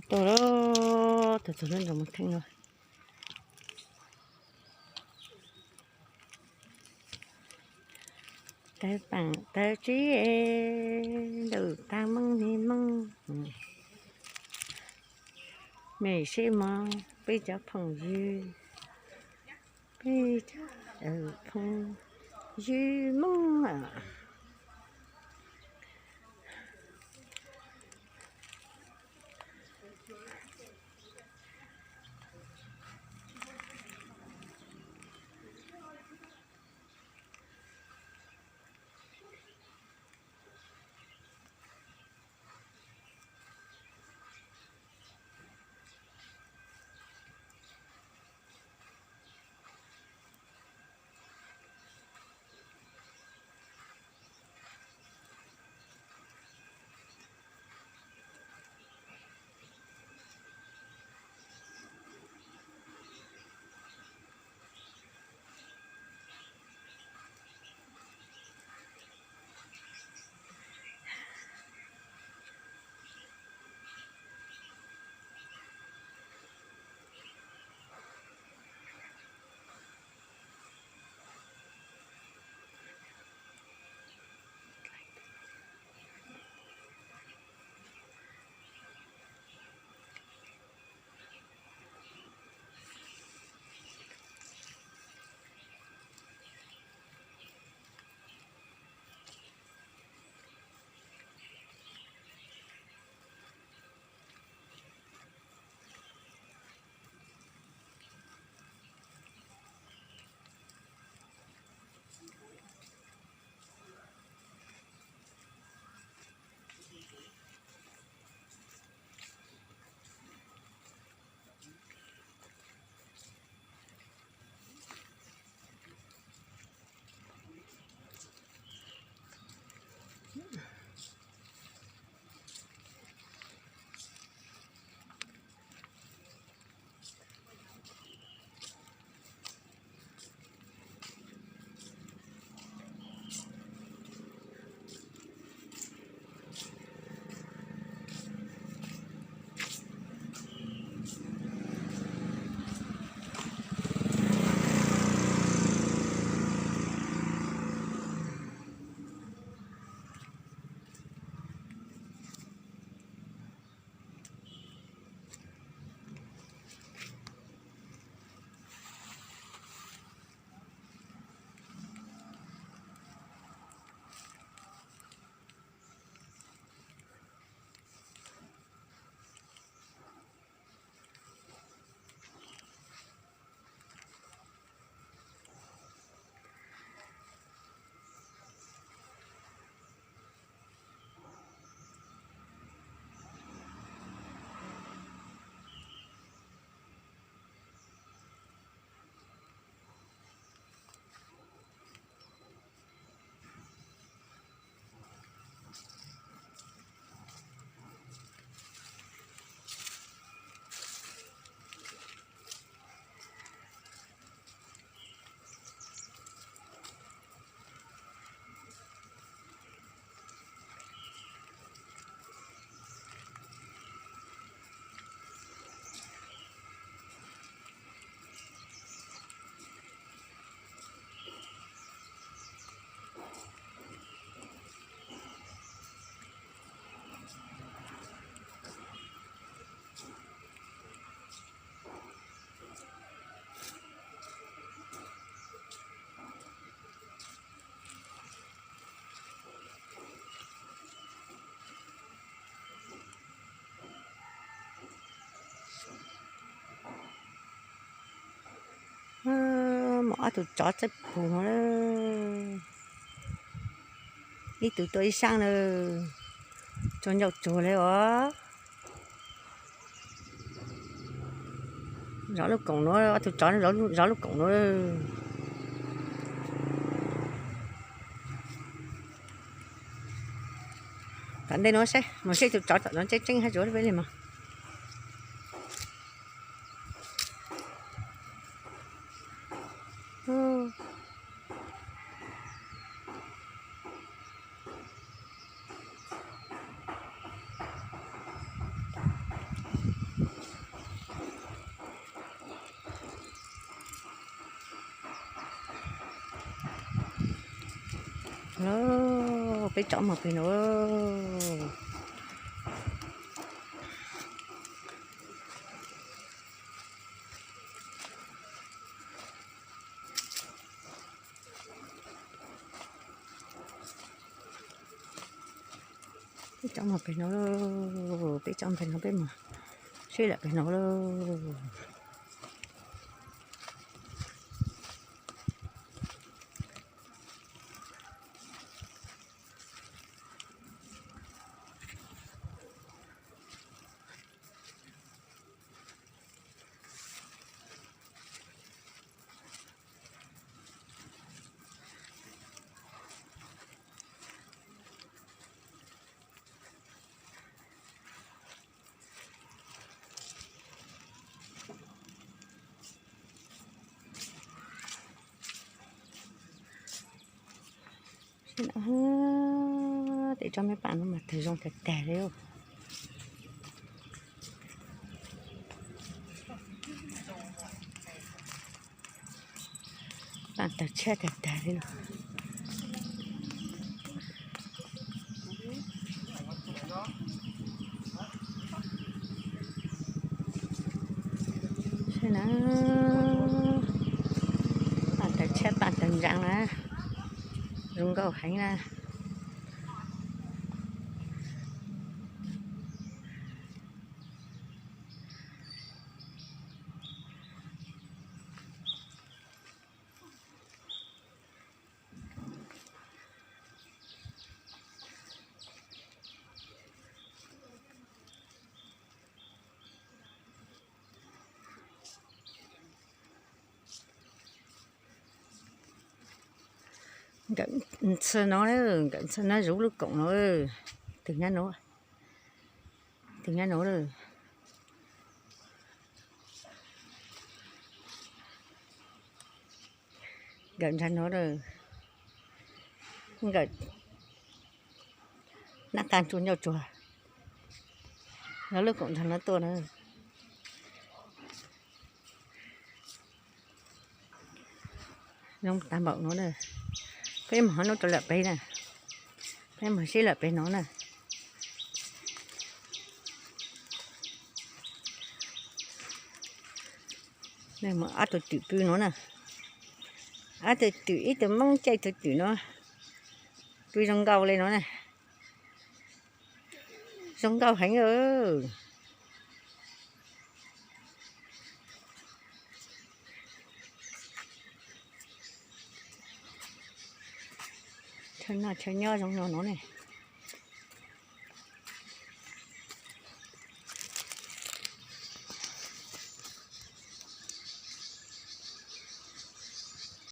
Tuaj, tus txog lub nroog Moos Theej no. Tawv paam tawv tsib, ntuj tag Moob niag Moob. Mej sib moog peb cov phooj ywg, peb cov phooj ywg Moob. Muaj ob tug tsov txawb pug no, ib tug tuaj ib sab na, tsuag ncauj tsuag li os. Zov lub koom nuav, ob tug tsov zov lub koom nuav. Tom ntej nuav seb, mus seb tus tsov tom no tseeb tseeb hab tsuav peb li mas. Peb tsom mov pem no. Peb tsom mov pem no, peb tsom pem no peb mus sib lawm pem no lauj. Tej tsob me pam no mas tawg zoo tag tag li. Pam tawg tshaj tag tag li. Saib na, pam tawg tshaj pam tawg ntseev na, zoo nkauj heev na. Nkawm ntxhw no, nkawm ntxhw no zuv lub koom no, twg nyob no, twg nyob no lawm. Nkawm ntxhw no lawm, nkawm nab qa ntsuag ncauj tsuag, lawv lub koom ntxhw no tuaj na. Zoo tag npaum no na. Peb mus hov nub rau lawm pem na, peb mus sib lawm pem no na. Mus ob tug twm pw no na, ob tug twm ib tug moob caij tug twm no, pw zoo nkauj li no na. Zoo nkauj heev. Chaw noj chaw nyob zoo no no ne.